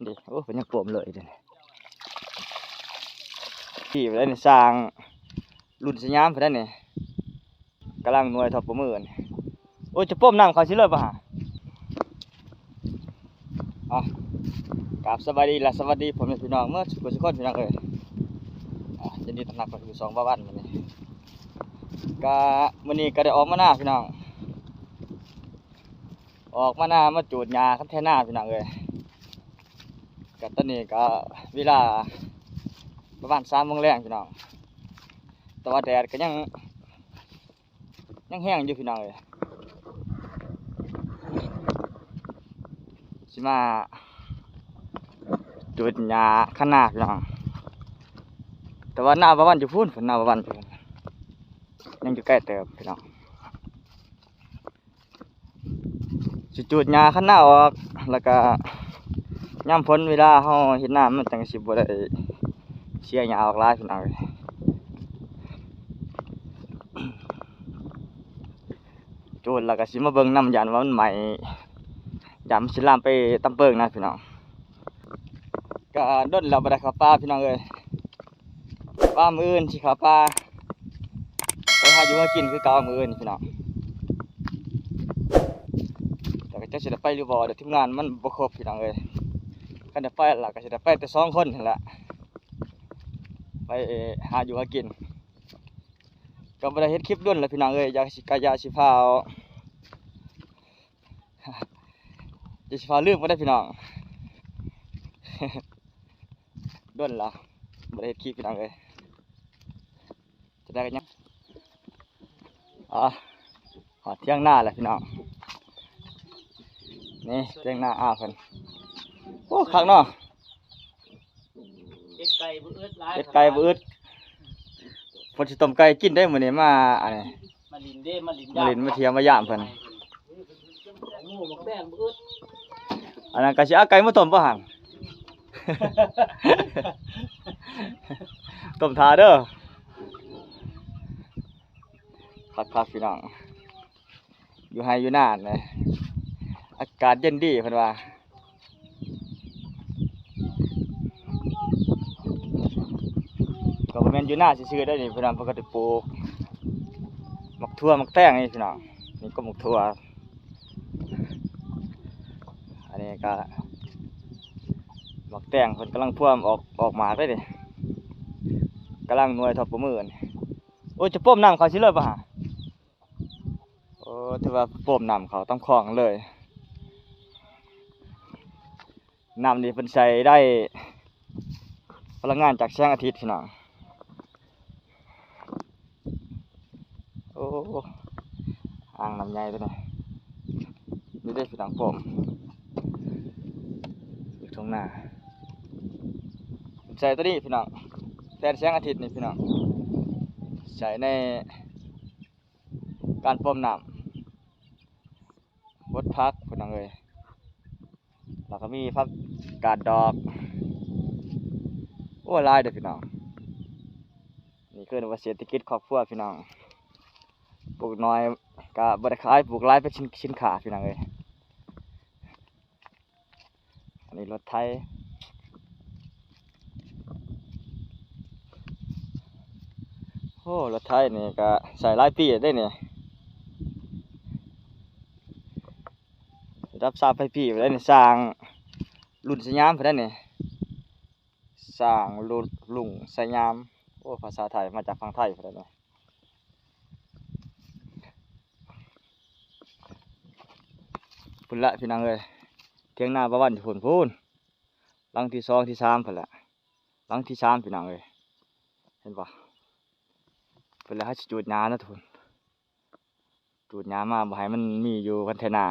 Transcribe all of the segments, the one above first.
ນີ້ ໂອ້ ເພິ່ນຍັງປ້ອມເລີຍເດ້ນີ້ ທີ່ໄດ້ນີ້ ສ້າງລຸ້ນສະຫຍາມເພິ່ນໄດ້ນີ້ ກຳລັງໜ່ວຍທອບປະເມີນ. ໂອ້ຍ ຈະປ້ອມນ້ຳເຂົາຊິເລີຍບໍ່ຫາ? ອ່ະ ກາບສະບາຍດີ ແລະ ສະຫວັດດີພໍ່ແມ່ພີ່ນ້ອງເໝິດສູ່ຜູ້ສູ່ຄົນ ພີ່ນ້ອງເອີຍ. ອ່ະ ຍິນດີຕ້ອນຮັບເຂົ້າສູ່ຊ່ອງບ່າວວັນມື້ນີ້ ກະ ມື້ນີ້ກະໄດ້ອອກມານາພີ່ນ້ອງ ອອກມານາ ມາຈູດຫຍ້າຄັນແຖນາພີ່ນ້ອງເອີຍ. ກະຕອນນີ້ກະເວລາປະມານສາມໂມງແລງພີ່ນ້ອງ ແຕ່ວ່າແດດກະຍັງ ຍັງແຮງຢູ່ພີ່ນ້ອງເອີຍ. ຊິມາຈູດຫຍ້າຄັນນາພີ່ນ້ອງ ແຕ່ວ່ານາບ່າວວັນຢູ່ພຸ້ນ ນາບ່າວວັນຢູ່ພຸ້ນ ຍັງຢູ່ໄກເຕີບພີ່ນ້ອງ. ຊິຈູດຫຍ້າຄັນນາອອກ ແລ້ວກະຍາມຝົນເວລາເຮົາເຮັດນາ ມັນຈັ່ງຊິບໍ່ໄດ້ເສຍຫຍ້າອອກຫຼາຍພີ່ນ້ອງເອີຍ. ຈູດແລ້ວກະຊິມາເບິ່ງນຳ ຢ້ານວ່າມັນໄໝ້ ຢ້ານມັນຊິລາມໄປຕາມເປິງນະພີ່ນ້ອງ. ກະດົນແລ້ວບໍ່ໄດ້ເຂົ້າປ່າພີ່ນ້ອງເອີຍ. ວ່າມື້ອື່ນຊິເຂົ້າປ່າໄປຫາຢູ່ຫາກິນຄືເກົ່າມື້ອື່ນພີ່ນ້ອງ ແຕ່ກະຈັກຊິໄດ້ໄປຫຼືບໍ່ ແຕ່ທີມງານມັນບໍ່ຄົບພີ່ນ້ອງເອີຍ. ຄັນໄດ້ໄປລະກະຊິໄດ້ໄປແຕ່ສອງຄົນຫັ້ນລະ ໄປຫາຢູ່ຫາກິນ. ກະບໍ່ໄດ້ເຮັດຄລິບດົນແລ້ວພີ່ນ້ອງເອີຍ ຢາກຊິ ກະຢາກຊິພາວ ຢາກຊິພາວລືມບໍ່ໄດ້ພີ່ນ້ອງ ດົນລະບໍ່ໄດ້ເຮັດຄລິບພີ່ນ້ອງເອີຍ. ຈະໄດ້ກັນຍັງ ອ່າ ຮອດຖຽງນາແລ້ວພີ່ນ້ອງ. ນີ້ຖຽງນາອາເພິ່ນ ໂອ້ ຄັກເນາະ ເຮັດໄກ່ບໍ່ອຶດຫຼາຍ ເຮັດໄກ່ບໍ່ອຶດ. ເພິ່ນຊິຕົ້ມໄກ່ກິນໄດ້ມື້ນີ້ ມາອັນນີ້ ມາຫຼິ້ນເດ້ ມາຫຼິ້ນ ມາຫຼິ້ນ ມາທ່ຽວມາຢາມເພິ່ນ. ໝູໝາກແຕງບໍ່ອຶດ ອັນນັ້ນກະຊິເອົາໄກ່ມາຕົ້ມບໍ່ຫັ້ນ ຕົ້ມຖ້າເດີ. ຄັກໆ ພີ່ນ້ອງ ຢູ່ໄຮ່ຢູ່ນານະ ອາກາດເຢັນດີເພິ່ນວ່າ. ກະບໍ່ແມ່ນຢູ່ນາຊື່ໆ ເດ້ນີ້ພີ່ນ້ອງ ເພິ່ນກະໄດ້ປູກໝາກຖົ່ວໝາກແຕງນີ້ພີ່ນ້ອງ. ນີ້ກະໝາກຖົ່ວ ອັນນີ້ກະໝາກແຕງ ເພິ່ນກຳລັງພວມອອກ ອອກໝາກເດ້ນີ້ ກຳລັງໜ່ວຍທອບປະເມີນ. ໂອ້ຍ ຈະປ້ອມນ້ຳເຂົາຊິເລີຍບໍ່ຫາ? ໂອ້ ຖືວ່າປ້ອມນ້ຳເຂົາຕາມຄອງເລີຍ. ນ້ຳນີ້ເພິ່ນໃຊ້ໄດ້ພະລັງງານຈາກແສງອາທິດພີ່ນ້ອງ. ໂອ້ ອ່າງນ້ຳໃຫຍ່ໂຕນີ້ ນີ້ເດ້ພີ່ນ້ອງ ປ້ອມຢູ່ທົ່ງນາ. ເພິ່ນໃຊ້ໂຕນີ້ພີ່ນ້ອງ ແຜ່ນແສງອາທິດນີ້ພີ່ນ້ອງ ໃຊ້ໃນ ການປ້ອມນ້ຳ ບົດຜັກພີ່ນ້ອງເອີຍ ແລ້ວກະມີຜັກກາດດອກ ໂອ້ ຫຼາຍເດີພີ່ນ້ອງ. ນີ້ຄືວ່າເສດຖະກິດຄອບຄົວພີ່ນ້ອງ ປູກໜ້ອຍກະບໍ່ໄດ້ຂາຍ ປູກຫຼາຍເປັນສິນ ສິນຄ້າພີ່ນ້ອງເອີຍ. ອັນນີ້ລົດໄຖ ໂອ້ ລົດໄຖນີ້ກະໃຊ້ຫຼາຍປີແລ້ວເດ້ນີ້ ລະດັບຊາວປາຍປີແລ້ວນີ້ ສ້າງລຸ້ນສະຫຍາມພຸ້ນແຫຼະນີ້ ສ້າງລຸ້ນລຸງສະຫຍາມ. ໂອ້ ພາສາໄທ ມາຈາກຝັ່ງໄທພຸ້ນແຫຼະນີ້. ພຸ້ນລະພີ່ນ້ອງເອີຍ ຖຽງນາບ່າວວັນຢູ່ພຸ້ນ ພຸ້ນ ຫຼັງທີສອງທີສາມພຸ້ນລະ ຫຼັງທີສາມພີ່ນ້ອງເອີຍ ເຫັນບໍ່ ພຸ້ນລະ. ເຮົາຊິຈູດຫຍ້ານະທຸກຄົນ ຈູດຫຍ້າມາບໍ່ໃຫ້ມັນມີຢູ່ຄັນໄຖນາ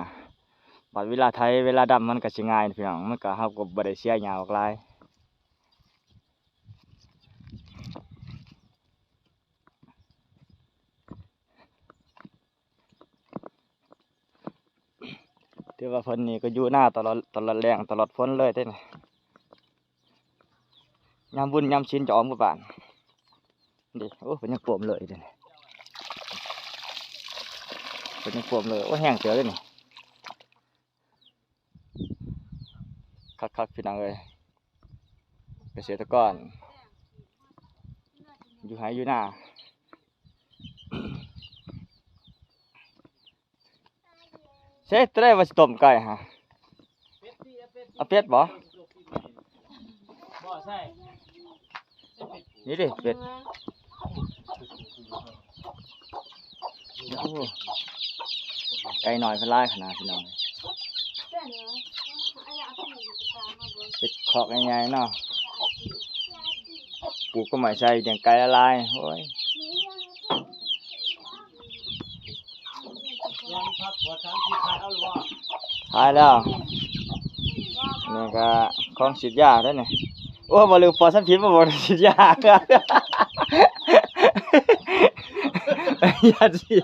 ບາດເວລາໄຖເວລາດຳມັນກະຊິງ່າຍພີ່ນ້ອງ ມັນກະ ເຮົາກະບໍ່ໄດ້ເສຍຫຍ້າອອກຫຼາຍ. ຖືວ່າເພິ່ນນີ້ກະຢູ່ນາຕະຫຼອດ ຕະຫຼອດແລ້ງຕະຫຼອດຝົນເລີຍເດ້ນີ້ ຍາມບຸນຍາມສິນຈະອອກໝູ່ບ້ານເດ້. ໂອ້ ເພິ່ນຍັງປ້ອມເລີຍເດ້ນີ້ ເພິ່ນຍັງປ້ອມເລີຍ ໂອ້ ແຮງເຕີບເດ້ນີ້. ຄັກໆ ພີ່ນ້ອງເອີຍ ກະເສດຕະກອນ ຢູ່ໄຮ່ຢູ່ນາ. ເຊ ໂຕໃດວ່າຊິຕົ້ມໄກ່ຫະ? ເອົາເປັດບໍ່? ນີ້ເດ້ເປັດ. ໂອ້ ໄກ່ນ້ອຍເພິ່ນຫຼາຍຂະໜາດ ພີ່ນ້ອງ. ເຮັດຄອກໃຫຍ່ໆ ເນາະ ປູກໜໍ່ໄມ້ໃສ່ ລ້ຽງໄກ່ຫຼາຍໆ. ໂອ້ຍ ຖ່າຍແລ້ວ ນີ້ກະຂອງສີດຢາເດ້ນີ້. ໂອ້ ບໍ່ລືມ ປອດສານພິດ ບໍ່ ບໍ່ສີດຢາ ຢາສີດ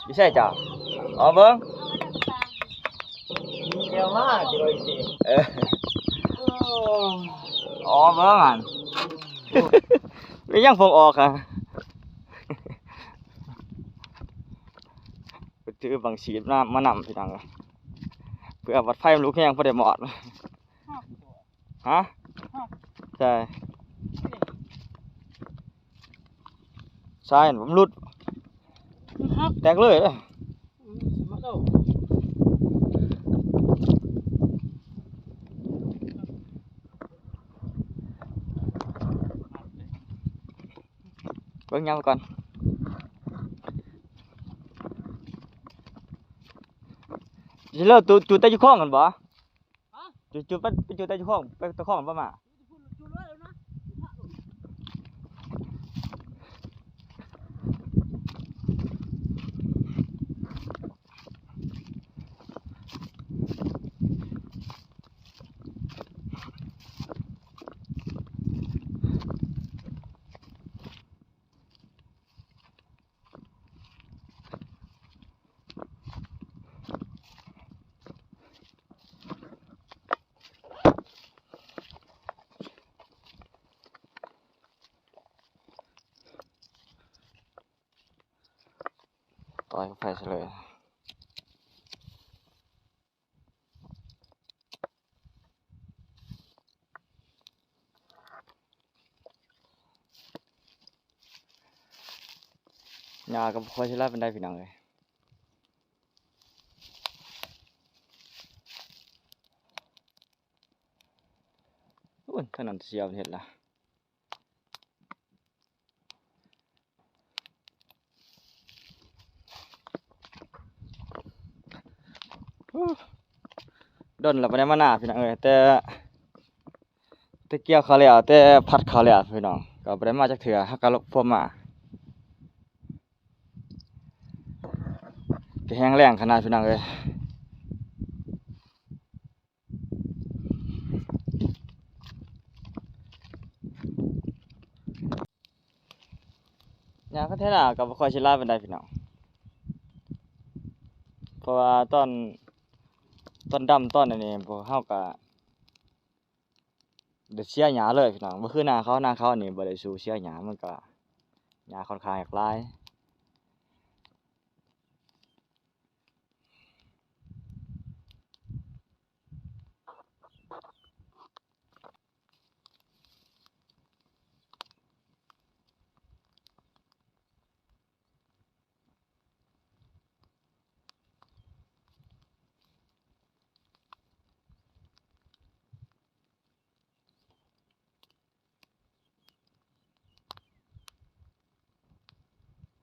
ຢູ່ໃສເຈົ້າ? ເອົາເບິ່ງ ດຽວມາ ເອີ ເອົາເບິ່ງຫັ້ນ ມີຫຍັງຜົມອອກຫະ? ໄປຖືບັງສີດມານຳ ພີ່ນ້ອງ ເພື່ອວັດໄຟມັນລຸກແຮງ ພໍໄດ້ມອດ. ຮະ? ໃຊ່ ສາຍມັນຫຼຸດ ມັນຫັກ ແຕກເລີຍເດ້. ເບິ່ງຫຍັງໄປກ່ອນ ຊິເລີກ ຈູດແຕ່ຢູ່ຄອງຫັ້ນບໍ່? ຈູດ ຈູດ ໄປ ໄປຈູດແຕ່ຢູ່ຄອງ ໄປຕະຄອງບໍ່ມາ. ຕ່ອຍກັບໄຟຊະເລີຍ. ຫຍ້າກໍບໍ່ຄ່ອຍຊິຫຼາຍປານໃດ ພີ່ນ້ອງເອີຍ. ໂອ້ຍ ທາງນັ້ນສຽວເຮັດລະ. ດົນແລ້ວບໍ່ໄດ້ມານາ ພີ່ນ້ອງເອີຍ ແຕ່ ແຕ່ກ່ຽວເຂົ້າແລ້ວ ແຕ່ພັດເຂົ້າແລ້ວ ພີ່ນ້ອງ ກໍບໍ່ໄດ້ມາຈັກເທື່ອ ຫາກະລົບພວມມາ ກໍແຮງແລ້ງຂະໜາດ ພີ່ນ້ອງເອີຍ. ຫຍ້າພັດໄທນາກໍບໍ່ຄ່ອຍຊິຫຼາຍປານໃດ ພີ່ນ້ອງ ເພາະວ່າຕອນ ຕອນດຳຕອນອັນນີ້ ພວກເຮົາກໍໄດ້ເສຍຫຍ້າເລີຍ ພີ່ນ້ອງ ບໍ່ຄືນາເຂົາ ນາເຂົານີ້ບໍ່ໄດ້ສູ້ເສຍຫຍ້າ ມັນກໍຫຍ້າຂ້ອນຂ້າງຢາກຫຼາຍ. ເ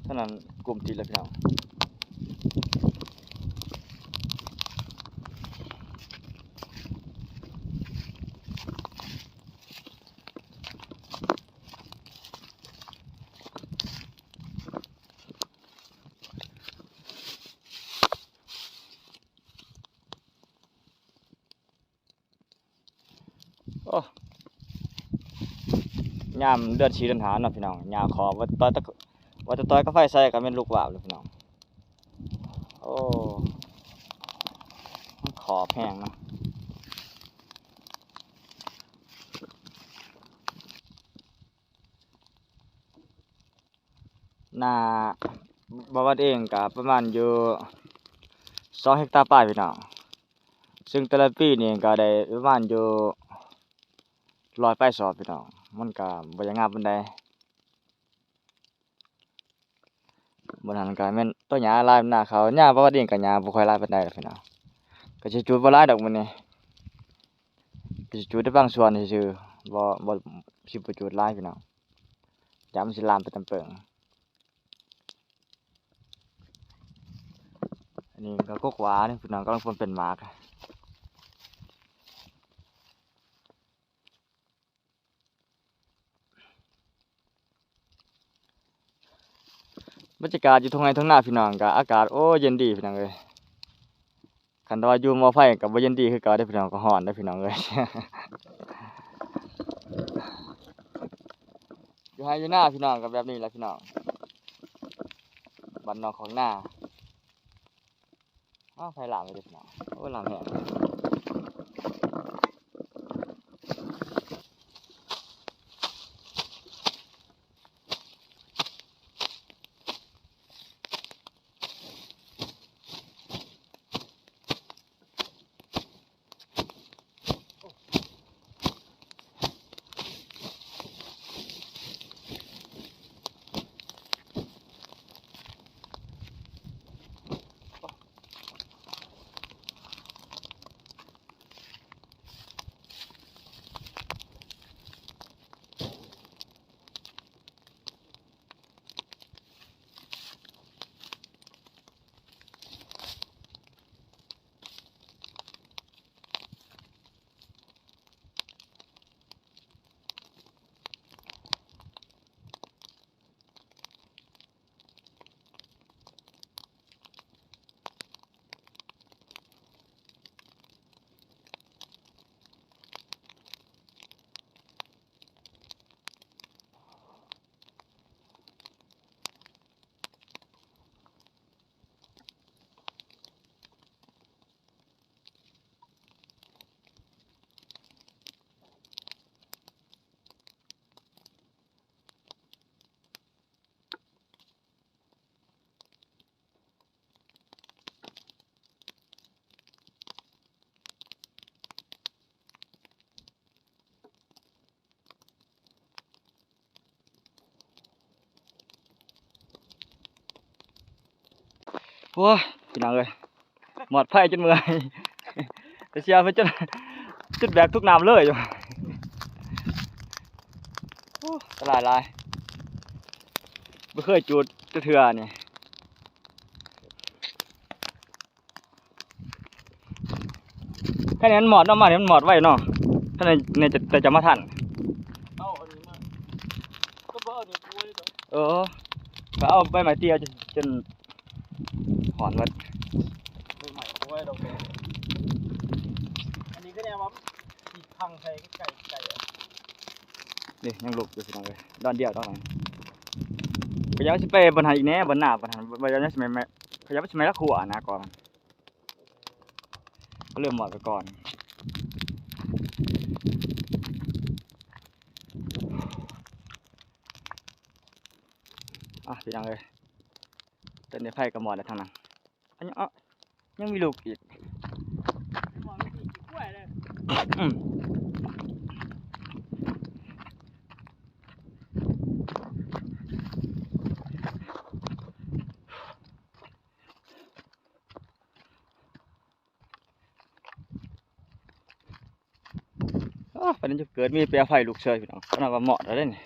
ເທົ່ານັ້ນ ກຸ່ມຕິດແລ້ວພີ່ນ້ອງ. ໂອ້ ຍາມເດືອນສີ່ເດືອນຫ້າເນາະພີ່ນ້ອງ ຫຍ້າຂອບ ວ່າແຕ່ຕ່ອຍ ວ່າແຕ່ຕ່ອຍກາໄຟໃສ່ກໍແມ່ນລຸກວາບເລີຍພີ່ນ້ອງ. ໂອ້ ມັນຂອບແຮງເນາະ. ນາບ່າວວັດເອງກະປະມານຢູ່ສອງເຮັກຕາປາຍພີ່ນ້ອງ ເຊິ່ງແຕ່ລະປີນີ້ກະໄດ້ປະມານຢູ່ຮ້ອຍປາຍສອບພີ່ນ້ອງ ມັນກະບໍ່ຢາກງາມປານໃດ. ບ່ອນຫັ້ນກະແມ່ນຕົ້ນຫຍ້າຫຼາຍ ນາເຂົາ ຫຍ້າບ່າວວັດເອງກະຫຍ້າບໍ່ຄ່ອຍຫຼາຍປານໃດດອກພີ່ນ້ອງ ກະຊິຈູດບໍ່ຫຼາຍດອກມື້ນີ້ ກະຊິຈູດໄດ້ບາງສ່ວນຊື່ໆ ບໍ່ ບໍ່ ຊິບໍ່ຈູດຫຼາຍພີ່ນ້ອງ ຢ້ານມັນຊິລາມໄປຕາມເປິງ. ອັນນີ້ກໍກົກຫວ້າເດ້ພີ່ນ້ອງ ກຳລັງເປັນໝາກ. ບັນຍາກາດຢູ່ທົ່ງໄຮ່ທົ່ງນາພີ່ນ້ອງ ກໍອາກາດ ໂອ້ ເຢັນດີພີ່ນ້ອງເອີຍ. ຄັນວ່າຢູ່ໝໍ້ໄຟກໍບໍ່ເຢັນດີຄືເກົ່າເດ້ພີ່ນ້ອງ ກໍຮ້ອນເດ້ພີ່ນ້ອງເອີຍ. ຢູ່ໄຮ່ຢູ່ນາພີ່ນ້ອງກໍແບບນີ້ແຫຼະພີ່ນ້ອງ ບ້ານນອກຂອງນາ. ອ້າວ ໄຟລາມເດ້ພີ່ນ້ອງ ໂອ້ ລາມແຮງ. ໂອ້ຍ ພີ່ນ້ອງເອີຍ ມອດໄຟຈົນເມື່ອຍ ໄປເສຍໄປຈົນ ຈົນແບກທຸກນ້ຳເລີຍຢູ່. ໂອ້ ອັນຕະລາຍຫຼາຍ ບໍ່ເຄີຍຈູດຈັກເທື່ອນີ້. ຄັນນີ້ມັນມອດເນາະ ມານີ້ມັນມອດໄວເນາະ ຄັນໃນ ໃນຈະ ຈະ ຈະມາທັນ. ເອົາອັນນີ້ມາ ກໍບໍ່ເອົານີ້ໄວ້ດອກ. ເອີ ກໍເອົາໃບໄມ້ຕີເອົາ ຈົນ ຈົນຮ້ອນໝົດ. ໃບໄມ້ບໍ່ໄວ້ດອກ ອັນນີ້ຄືແນວວ່າ ອີກຄັ້ງໃສ່ໄກໆ ນີ້ຍັງລຸກຢູ່ພີ່ນ້ອງເອີຍ ດອນດຽວດອນນັ້ນ. ຂ້ອຍຢາກຊິໄປບ່ອນຫັ້ນອີກແດ່ ບ່ອນໜ້າບ່ອນຫັ້ນ ຂ້ອຍຢາກຊິໄປ ຂ້ອຍຢາກຊິໄປລັກຫົວນະກ່ອນ ກໍເລີ່ມມອດໄປກ່ອນ. ອ່ະ ພີ່ນ້ອງເອີຍ ຕອນນີ້ໄຟກໍມອດແລ້ວທາງນັ້ນ. ອັນນີ້ ເອົ້າ ຍັງມີລູກອີກ. ອືມ ອ້າ ປານນີ້ຈະເກີດມີແປໄຟລຸກເຊີຍ ພີ່ນ້ອງ. ຂະໜາດວ່າມອດແລ້ວເດ້ນີ້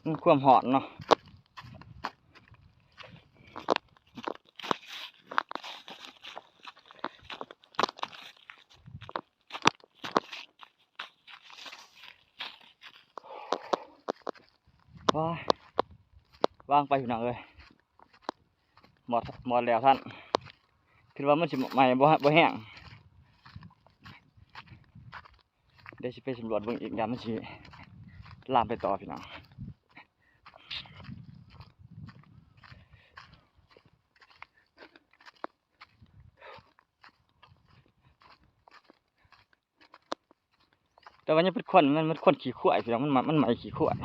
ອືມ ຄວາມຮ້ອນເນາະ. ວາງໄປພີ່ນ້ອງເອີຍ. ມອດ ມອດແລ້ວທ່ານ ຄິດວ່າມັນຊິໄໝ້ບໍ່ ບໍ່ແຮງ. ດຽວຊິໄປສຳຫຼວດເບິ່ງອີກ ຢ້ານມັນຊິລາມໄປຕໍ່ພີ່ນ້ອງ. ແຕ່ວ່າຍັງເປັນຄວັນ ມັນ ມັນຄວັນຂີ້ຄວາຍພີ່ນ້ອງ ມັນ ມັນໄໝ້ຂີ້ຄວາຍ.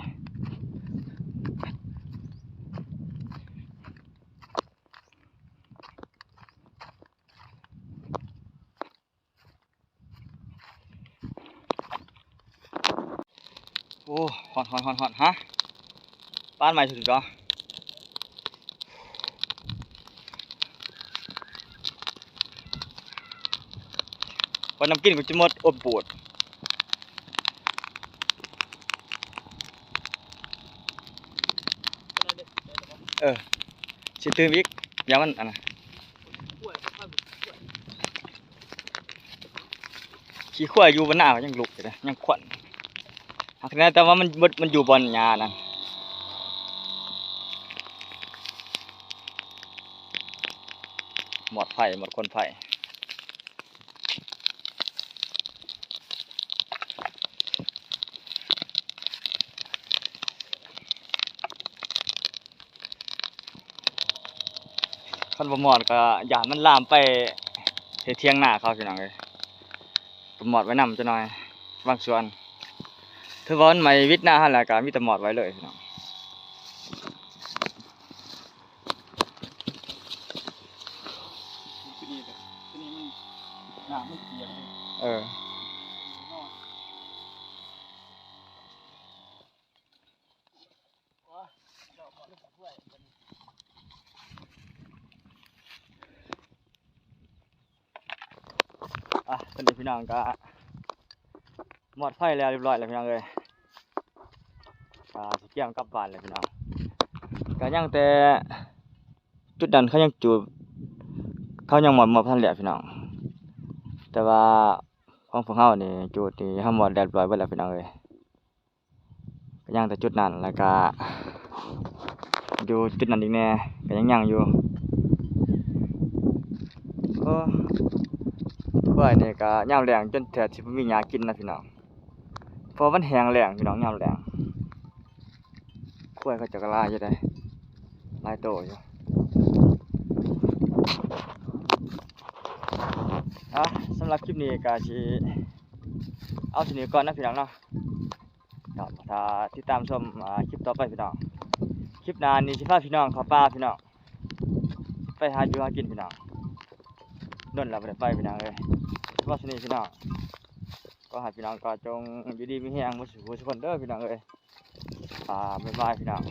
ໂອ້ ຮ້ອນໆໆໆ ຮະ ປານໄໝ້ສຸດໆເນາະ. ວ່ານ້ຳກິນກໍຈະໝົດ ອົບໂບດ. ເອີ ຊິຕື່ມອີກ ຢ່າມັນອັນນະ ຂີ້ຄວາຍຢູ່ບ້ານນາກໍຍັງລຸກຢູ່ເດ້ ຍັງຄວັນ. ຫາກແນ່ ແຕ່ວ່າມັນ ມັນ ມັນຢູ່ບ່ອນຫຍ້ານັ້ນ. ມອດໄຟ ມອດຄົນໄຟ. ຄັນບໍ່ມອດກໍຢ້ານມັນລາມໄປເຮັດຖຽງນາເຂົາ ພີ່ນ້ອງເອີຍ. ກໍມອດໄວ້ນຳຈັກໜ່ອຍ ບາງສ່ວນ ຖືວ່າມັນໄໝ້ວິດນາຫັ້ນແຫຼະ ກໍມີແຕ່ມອດໄວ້ເລີຍ ພີ່ນ້ອງ. ເອີ ອ່ະ ຕອນນີ້ພີ່ນ້ອງກໍມອດໄຟແລ້ວຮຽບຮ້ອຍແລ້ວ ພີ່ນ້ອງເອີຍ. ກໍຊິກຽມກັບບ້ານແລ້ວ ພີ່ນ້ອງ. ກໍຍັງແຕ່ຈຸດນັ້ນ ເຂົາຍັງຈູດ ເຂົາຍັງມອດ ມອດບໍ່ທັນແລ້ວ ພີ່ນ້ອງ. ແຕ່ວ່າຂອງພວກເຮົານີ້ ຈູດນີ້ເຮົາມອດຮຽບຮ້ອຍເບິດແລ້ວ ພີ່ນ້ອງເອີຍ. ກໍຍັງແຕ່ຈຸດນັ້ນ ແລ້ວກະຢູ່ຈຸດນັ້ນອີກແດ່ ກໍຍັງຍັງຢູ່. ໂອ້ ຄວາຍນີ້ກໍຍາມແລ້ງຈົນແທບຊິບໍ່ມີຫຍ້າກິນນະ ພີ່ນ້ອງ, ເພາະມັນແຫ້ງແລ້ງ ພີ່ນ້ອງ, ຍາມແລ້ງ. ຄວາຍເຂົາເຈົ້າກໍຫຼາຍຢູ່ເດ້ ຫຼາຍໂຕຢູ່. ອ່ະ ສຳລັບຄລິບນີ້ກໍຊິເອົາສ່ຳນີ້ກ່ອນນະ ພີ່ນ້ອງເນາະ. ກໍຖ້າຕິດຕາມຊົມ ອ່າ ຄລິບຕໍ່ໄປ ພີ່ນ້ອງ. ຄລິບໜ້ານີ້ຊິພາພີ່ນ້ອງເຂົ້າປ່າ ພີ່ນ້ອງ, ໄປຫາຢູ່ຫາກິນ ພີ່ນ້ອງ. ດົນແລ້ວບໍ່ໄດ້ໄປ ພີ່ນ້ອງເອີຍ. ເພາະສະນັ້ນ ພີ່ນ້ອງ ຂໍໃຫ້ພີ່ນ້ອງກໍຈົ່ງຢູ່ດີມີແຮງເບິດສູ່ຜູ້ສູ່ຄົນເດີ ພີ່ນ້ອງເອີຍ. ອ່າ ບາຍບາຍ ພີ່ນ້ອງ.